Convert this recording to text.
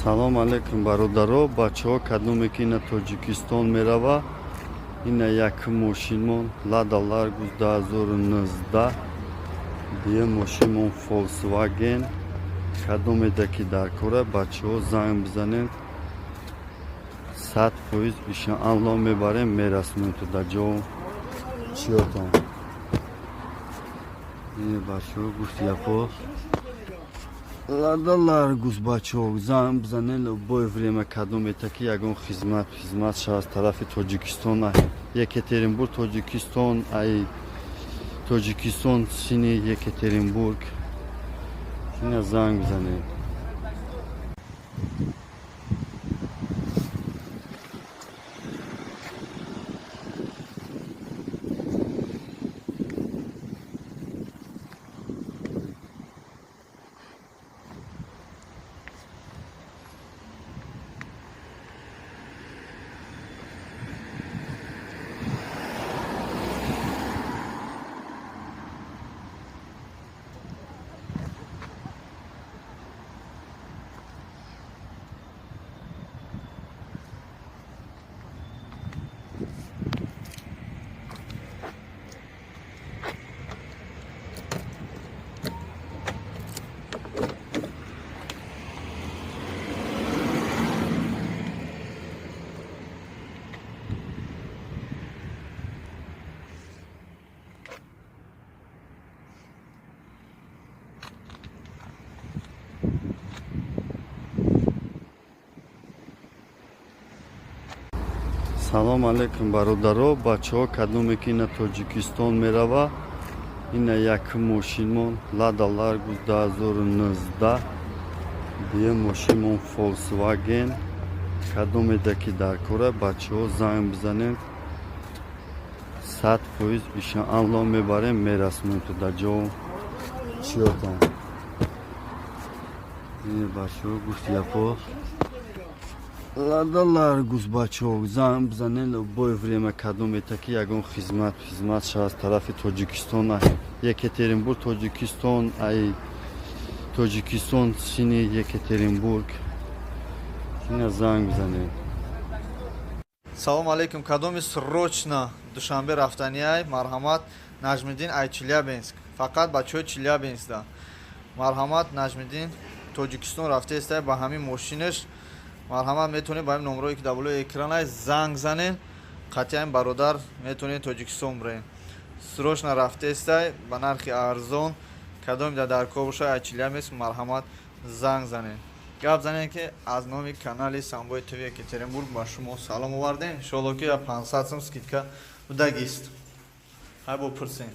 Салом алейкум, бародаро, бачаҳо. Кадоме ки ина Тоҷикистон мерава, ина як мошинмон Лада Ларгус 2019, дигар мошинмон Фольксваген. Кадомеда ки дар кора, бачаҳо, занг бизанед, 100% иншоалло мебарем, мерасонем то дар ҷо чиётон. Бачаҳо, гуфти япо Лада Ларгус, бачаҳо, занг бизанед любое время. Кадомета ки ягон хизмат шава аз тарафи Тоҷикистон, Екатеринбург, Тоҷикистон, ай Тоҷикистон сини Екатеринбург, ина занг бизанед. Салом алейкум, бародаро, бачаҳо. Кадоме ки ина Тоҷикистон мерава, ина як мошинмон Лада Ларгус 2019, дигар мошинмон Фольксваген. Кадомеда ки дар кора, бачаҳо, занг бизанед, 100% иншоалло мебарем, мерасонем то дар ҷо чиётон. Бачаҳо, гуфти япо Лада Ларгус, бачаҳо, занг бизанед любое время. Кадомета ки ягон хизмат шава аз тарафи Тоҷикистон, Екатеринбург, Тоҷикистон, ай Тоҷикистон сини Екатеринбург, ина занг бизанед. Салом алейкум. Кадоми срочно Душанбе рафтаниай, марҳамат, Наҷмиддин ай Челябинск. Фақат бачаҳои Челябинскда марҳамат. Наҷмиддин Тоҷикистон рафтаестай ба ҳамин мошинаш. Марҳамат, метавонед ба ҳамин номерое, ки дар болои экранай, занг занед. Қатъиян, бародар, метавонед Тоҷикистон бирен. Срочно рафтаестай ба нархи арзон. Кадоми дар кор бошад ай Челябинск, марҳамат, занг занед, гап занед, ки аз номи канали Самбои ТВ Екатеринбург ба шумо салом овардем. Иншоалло, ки 500 сум скидка будагист. Ҳай бо пурсем.